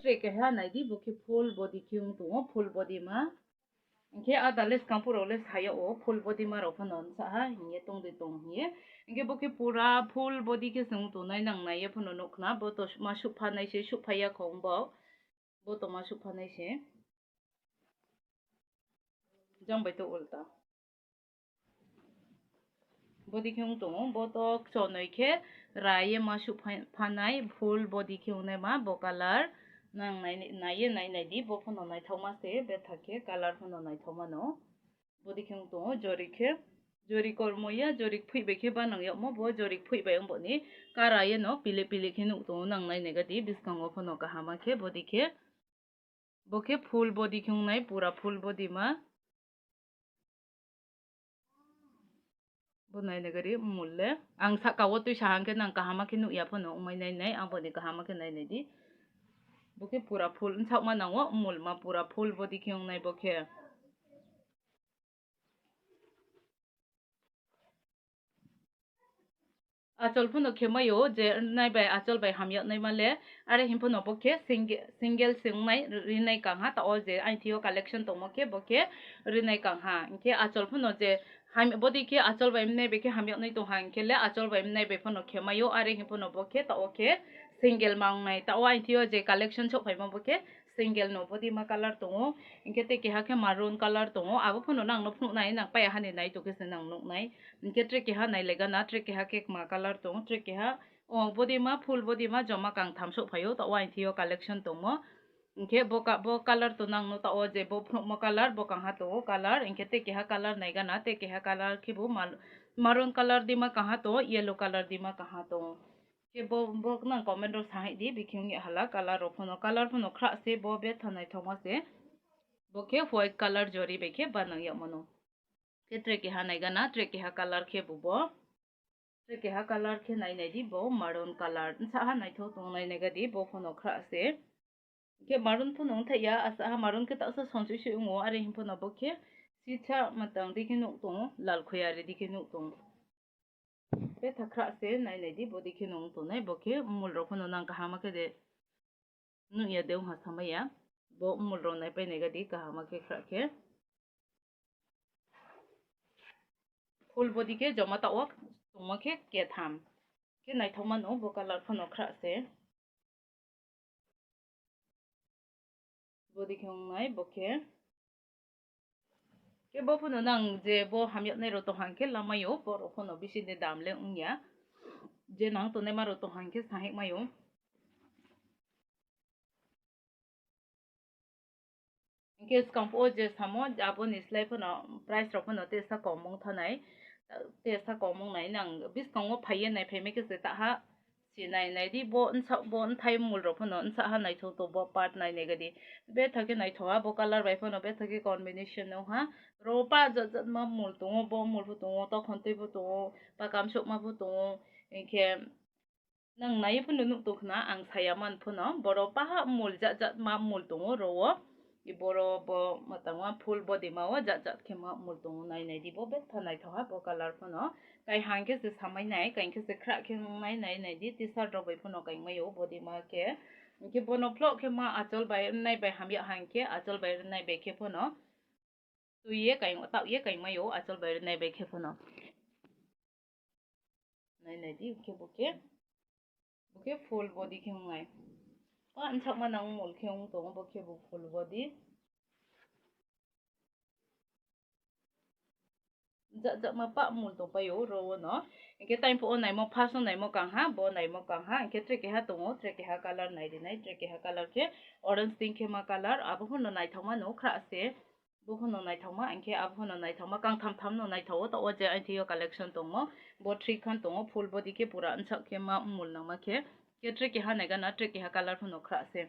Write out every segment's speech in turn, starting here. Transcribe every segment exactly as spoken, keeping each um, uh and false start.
Tei keha naidi, bo khe full body khe wng tongo, full body ma. Hinkhe a dale swkang pura le saya o full body ma rok phano nsa ha hiye tong de tong hiye. Hinkhe bo khe pura full body khe se wng tongnai, nang naiye phano nuk khna, bo to ma suk phanai se, suk phaiya khong bo. Bo to ma suk phanai se. Jang bai to ulta. Body khe wng tongo, bo to chonwi khe rai ye ma suk phai-, phanai full body khe wngnai ma bo colour. Nang nai, nai ye nai nai di, bo phano naithok ma se, bethak khe colour phano naithok mano. Body khe wng tongo, jori khe, jori kormo ya, jori phoi bai khe banang yokmo, bo jori phoi bai wng boni kara ye no pili pili khe nuk tongo, nang nai nai ga di, bwskango phano kaham ma khe body khe. Bo khe full body khe wngnai, pura full body ma. Bo nai nai gari mul le. Ang saka o twi sa hang khe nang kaham ma khe nuk ya phano wngmai nai nai, ang boni kaham ma khe nai nai di. Bo khe pura full wngsak ma nango, mul ma pura full body khe wngnai bo khe. Achol phano khe maio je nai bai achol bai hamya nai ma le, are him phano bo khe single, single se wngnai rinai kang ha, ta o je aini thio collection tongmo khe bo khe rinai kang ha. Hinkhe achol phano je ham-, body khe achol bai mnai bai khe hamya nai tong ha, hinkhe le achol bai mnai bai phano khe maio, are him phano bo khe ta o khe single ma wngnai, ta o aini thio je collection sok phaima bo khe single no body ma colour tongo, hinkhe tei keha khe maroon colour tongo, abo phano nang no phunuk nai, nang paya hani nai to khe se nang nuk nai. Hinkhe tre keha nai le gana, tre keha khe ma colour tongo, tre keha, o body ma, full body ma joma kang tham sok phaio, ta o aini thio collection tongmo. Hinkhe bo ka-, bo colour to nang no ta o je bo phunukmo colour, bo kang ha tongo colour, hinkhe tei keha colour nai gana, tei keha colour khe bo mal-, maroon colour di ma kang ha tongo, yellow colour di ma kang ha tongo. Khe bo, bo nang comment rok sa hai di, bikhe wngya hala colour rok phano, colour phano khra se, bo betha naithok ma se. Bo khe white colour jori bai khe banang yag mano. Khe tre keha nai gana, tre keha colour khe bo bo. Tre keha colour khe nai nai di bo maroon colour. Nsa ha naithok tong nai nai ga di, bo phano khra se. Khe maroon phano wng thai ya, asa ha maroon khe taksa sonsoi se wngo, are him phano bo khe sitsa matang di khe nuk tongo, lal khoyari di khe nuk tongo. Betha khra se nai nai di, bo di khe nung tongnai, bo khe mul rok phano nang kaham khe de nung ya de wngha samaya, bo mul rok nai pai nai ga di kaham khe khra khe. Full body khe joma ta o tongma khe ketham khe naithok mano, bo colour phano khra se. Body khe wngnai bo khe. Khe bo phano nang je bo hamyaknai rok tong hang khe lamaio, borok phano bisi de dam le wngya. Je nang tongnai ma rok tong hang khe sahik maio. Hinkhe swkang po je samo, aboni slai phano price rok phano tesa kom wng thanai, tesa kom wng nai, nang biskango phaiye nai phaimai khe se taha. Si nai nai di, bo nsa, bo nthai mul rok phano nsa ha naithok to, bo part nai nai ga di. Betha khe naithok ha, bo colour bai phano betha khe combination no ha. Ro pa jat jat ma mul tongo, bo mul pho tongo, tokhon twi pho tongo, pakam sokma pho tongo. Hinkhe nang nai phano nuk tong khna, ang saya man phano, boro paha mul jat jat ma mul tongo ro o. I boro bo mwtangma full body ma o jat jat khe ma mul tongo, nai nai di bo betha naithok ha bo colour phano. Kai hang khe se samai nai, kai khe se khra khe nai nai nai di, t-shirt rok bai phano kai mai o body ma khe. Hinkhe bono phlok khe ma achol bai nai bai hamya hang khe achol bai nai bai khe phano. Twi ye kai, tao ye kai mai o achol bai nai bai khe phano. Nai nai di, khe bo khe, bo khe full body khe wngnai. Pa nsak ma nang mul khe wng tongo, bo khe bo full body. Jat jat ma pa mul tong pai o ro o no. Hinkhe time pho o naimo, first o naimo kang ha, bo naimo kang ha. Hinkhe tre keha tongo, tre keha colour nai di nai, tre keha colour khe orange pink khe ma colour, abo phano naithok ma no khra se. Bo phano naithokma, hinkhe abo phano naithokma, kangtham thamno naithogo, ta o je aini thio collection tongmo, bo three khan tongo, full body khe pura nsak khe ma mul nangma khe, khe tre keha nai gana, tre keha colour phano khra se,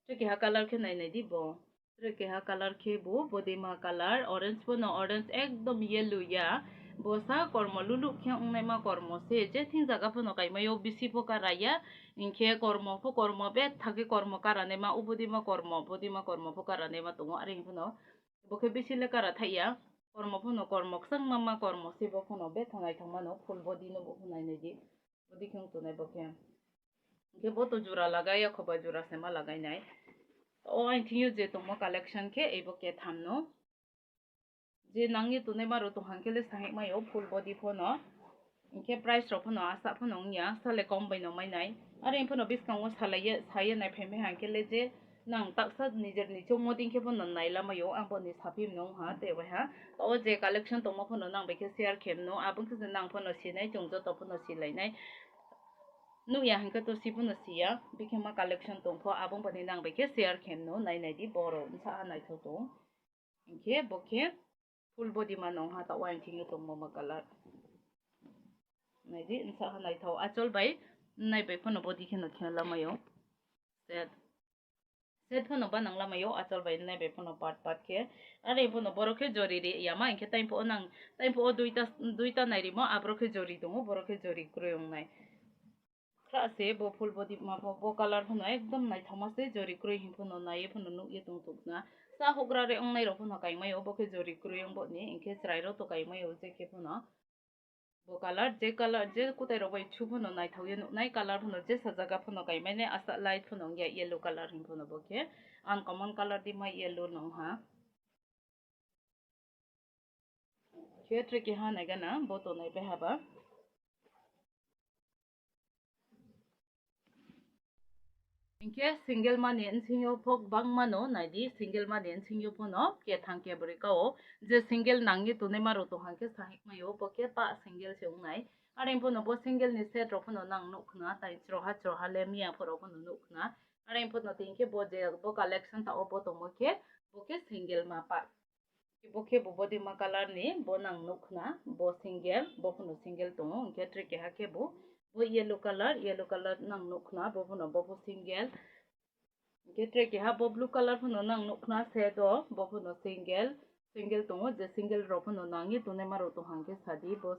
tre keha colour khe nai nai di bo, tre keha colour khe bo body ma colour, orange phano orange ekdom yellow ya, bo sa kormo luluk khe wngnai ma kormo se, je thing jaga phano kaimai o bisi pho kara ya, Hinkhe kormo pho kormo, betha khe kormo kara naima, o body ma kormo, body ma kormo pho kara naima tongo, are hing phano bo khe bisi le kara thai ya, kormo phano kormo, kwchangma ma kormo se bo phano betha naithok mano, full body no bo phano nai nai di, body khe wng tongnai bo khe. Hwnkhe bo to jura lagai ya, khoba jura se ma lagai nai. O ang thingyo je tongmo collection khe ebo ketham no. Je nangni tunai maro tong hang khe le sahik mayo full body phono. Hwnkhe price rok phono asa phono wngya, sale kom bai no mai nai. Are phono biskango salaiye, saye nai phai mai hang khe le je nang taksa nijer ni chongmo ding khe phono nai lamayo, ang boni saphi mano wngha tei bai ha. O je collection tongma phono nang bai khe share khe mano, abo wngkhe je nang phono sinai, chwng joto phono silai nai. Nukya hwnkhe to si phono siya, bikhe ma collection tong pho, abo boni nang bai khe share khe mano, nai nai di borok wngsa ha naithok tong. Hwnkhe bo khe full body ma nong ha, ta uaing thingyo tongmo ma color. Naidi, wngsa ha naithok, achol bai, nai bai phano body kheno kheno lamayo. Set. Set phano ba nang lamayo, achol bai nai bai phano part part khe. Are phano borok khe jori ri yama, hwnkhe time pho nang, time pho duita, duita nai rimo, aborok khe jori tongo, borok khe jori kwrwi wngnai. Khra se bo full body ma pho, bo color phano ekdom naithokma se, jori kwrwi hwn phano naiye phano nukye tong tok na. Sa hugra re wngnai rok phano kaimai o, bo khe jori kwrwi wng bo ni, hwnkhe chwrai rok to kaimai o je khe phano. Bo color, je color, je kwtai rok bai su phano naithokye nuknai, color phano je sajak phano kaimai nai, asa light phano wngya yellow color hwn phano bo khe. Uncommon color di ma yellow nong ha. Khe tre keha nai gana, bo to nai bai haba. Hwnkhe single mani nsingyo phok bangmano naidi, single mani nsingyo phano kethang kebrwi kao. Je single nangni tunai maro tong hang khe sahik mayo, bo khe pa single se wngnai. Are phano bo single ni set rok phano nang nuk khna, tai chroha chroha le miya phoro phano nuk khna. Are phano tin khe bo je bo collection ta o bo tongmo khe, bo khe single ma pa. Bo khe bo body ma color ni bo nang nuk khna, bo single, bo phano single tongo, hwnkhe tre keha khe bo, bo yellow color, yellow color nang nuk khna, bo phano bo pho single. Hwnkhe tre keha bo blue color phano nang nuk khna set o, bo phano single, single tongo, je single rok phano nangni tunai maro tong hang khe sadi, bo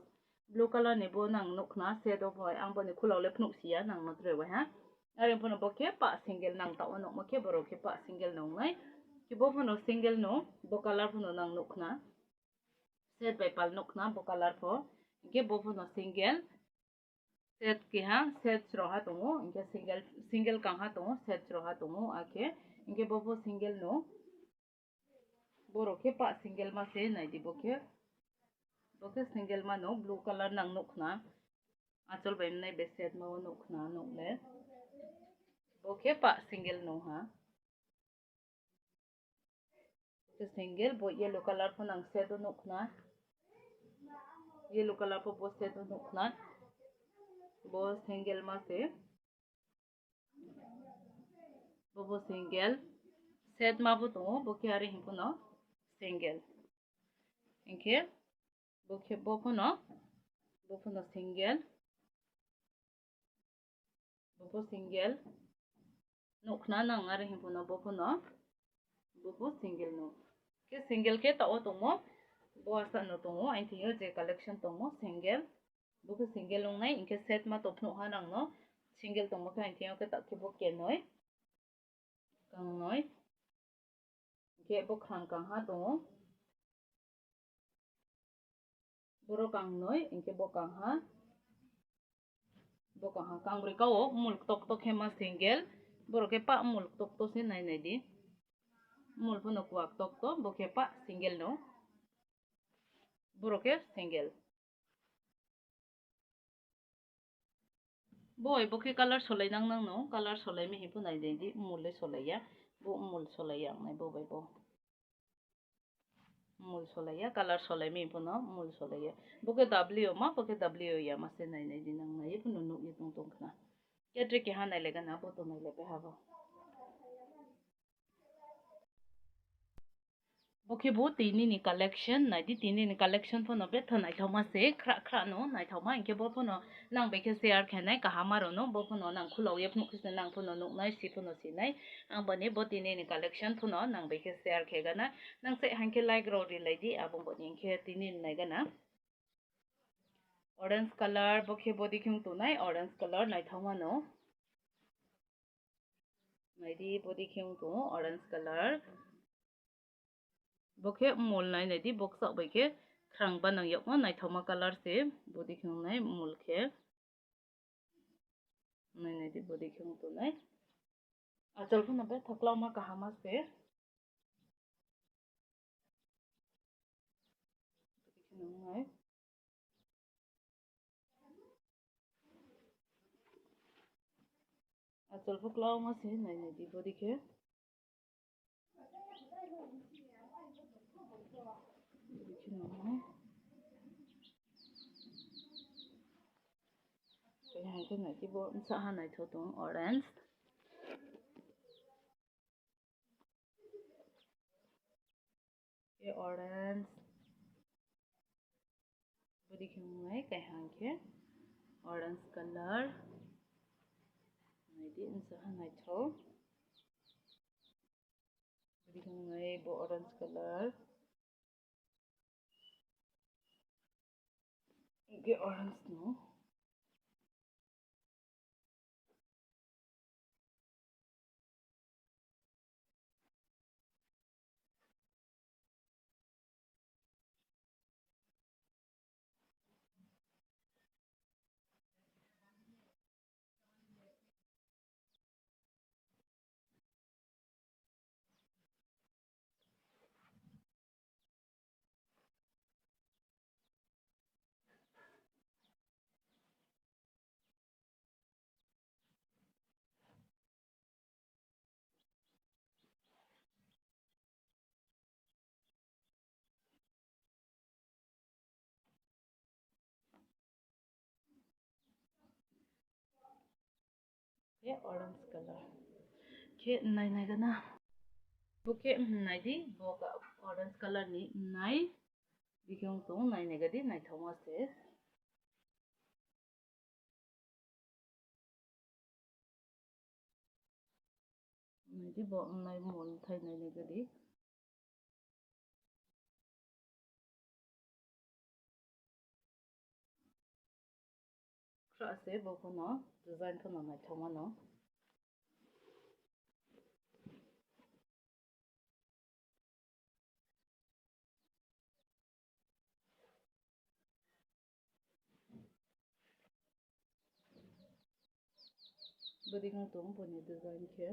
blue color ni bo nang nuk khna set o, bo ang boni khulao le phunuk sia nang no tre bai ha. Are phano bo khe pa single nang ta o nokma khe borok khe pa single nongnai. Khe bo phano single no, bo color phano nang nuk khna. Set bai pal nuk khna bo color pho. Hwnkhe bo phano single. Set keha, set chwraha tongo. Hwnkhe single, single kangha tongo, set chwraha tongo. Akhe, hwnkhe bo pho single no. Borok khe pa single ma se naidi bo khe. Bo khe single mano blue color nang nuk khna. Achol bai mwnai be set ma o nuk khna nuk le. Bo khe pa single no ha. Bo khe single bo yellow color pho nang set o nuk khna. Yellow color pho bo set o nuk khna. Bo single ma se. Bo bo single. Set ma bo tongo, bo khe are hwn phano single. Hwnkhe bo khe bo phano, bo phano single. Bo pho single. Nuk khna nang are hwn phano bo phano. Bo pho single no. Khe single khe ta o tongmo. Bo asa no tongo, ang thio je collection tongmo single. Bo khe single wngnai, hwnkhe set ma tophnuk ha nang no. Single tongmo khe ang thio khe ta khe bo kenoi. Kangnoi. Hwnkhe bo khang kangha tongo. Borok kangnoi, hwnkhe bo kangha. Bo kangha, kangbrwi kao, mul tok tok khe ma single. Borok khe pa mul tok tok se nai nai di. Mul phano kuak tok tok, bo khe pa single no. Borok khe single. Bo bai bo khe color solai nang nang no, color solai mi hwn phano nai di, mul le solai ya, bo mul solai ya wngnai bo bai bo. Mul solai ya, color solai mi hwn phano mul solai ya. Bo khe W ma, bo khe W ya ma se nai nai di nang nai phano nuk ye tong tong khna. Khe tre keha nai le gana, bo to nai le bai ha bo. Bo khe bo tini ni collection, nai di tini ni collection phano betha naithokma se, khra khra no naithokma, hwnkhe bo phano nang bai khe share khe nai kaham aro no, bo phano nang khulok ye phunuk khe se nang phano nuk nai, si phano si nai, ang boni bo tini ni collection phano nang bai khe share khe gana, nang se hwnkhe like rok ri lai di, abo boni hwnkhe tini ni nai gana. Orange color, bo khe body khung tongnai orange color naithokma no. Naidi body khung tongo orange color. Bo khe mul nai naidi, boksa bai khe khrang ba nang yokma naithokma color se body khung nai mul khe. Nai nai di body khe wng tongnai. Achol phano betha kwlangma kaham se. Achol pho kwlangma se nai nai di body khe. Body khe nai nai. Khe hai khe nai di bo bwsa ha naithok tong orange. Khe orange. Body khe wngnai kaihang khe orange color. Nai di bwsa ha naithok. Body khe wngnai bo orange color. Hwnkhe orange no. Khe orange color. Khe nai nai gana. Bo khe nai di, bo ka orange color ni nai. Bikhe wng tong nai nai gadi naithokma se. Nai di bo wngnai mol thai nai nai gadi. Khra se bo phano design phano naithok mano. Bwdwng tong boni design khe.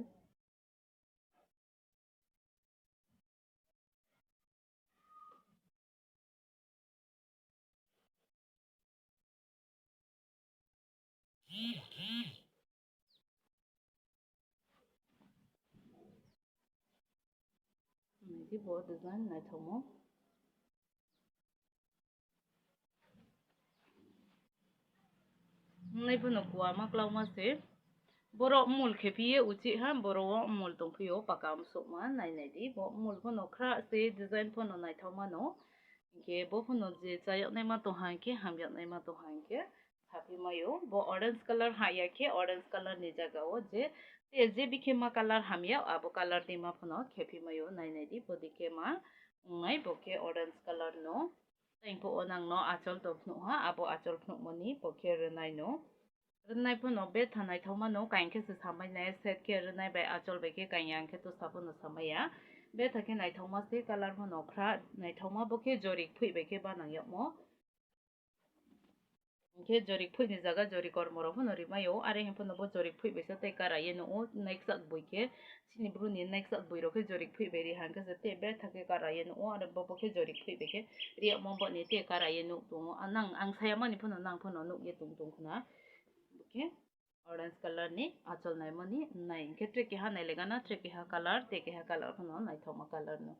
Nai di bo design naithokmo. Wngnai phano kuama kwlangma se. Borok mol khe phiye uchih ha, borok o mol tong phio paka amsukma nai nai di. Bo mol phano khra se design phano naithok mano. Hinkhe bo phano je chayaknai ma tong ha hinkhe hamyaknai ma tong ha hinkhe. Saphi maio, bo orange color ha ya khe orange color ni jaga o je, te je bikhe ma color hamya, abo color di ma phano khephi maio, nai nai di, bo dikhe ma wngnai, bo khe orange color no. Tei pho o nang no achol to phnuh ha, abo achol phnuhmo ni bo khe rwnai no. Rwnai phano betha naithok mano, kain khe se samai nai, set khe rwnai bai achol bai khe kain ya, hwnkhe to sabo no samai ya. Betha khe naithok ma se, color phano khra naithok ma, bo khe jorik phui bai khe banang yagmo. Hinkhe jorik phuini jaga jorik kormo rok phano rimaio, are hwn phano bo jorik phui baisa tei kara ye nukgo, naiksak bui khe chini bru ni naiksak bui rok khe jorik phui bai ri hwnkhe se tei betha khe kara ye nukgo, are bo bo khe jorik phui bai khe riyakma bo ni tei kara ye nuk tongo, a nang ang saya mani phano nang phano nuk ye tong tong khna. Bo khe orange color ni achol naimani nai, hinkhe tre keha nai le gana, tre keha color, tei keha color phano naithokma color no.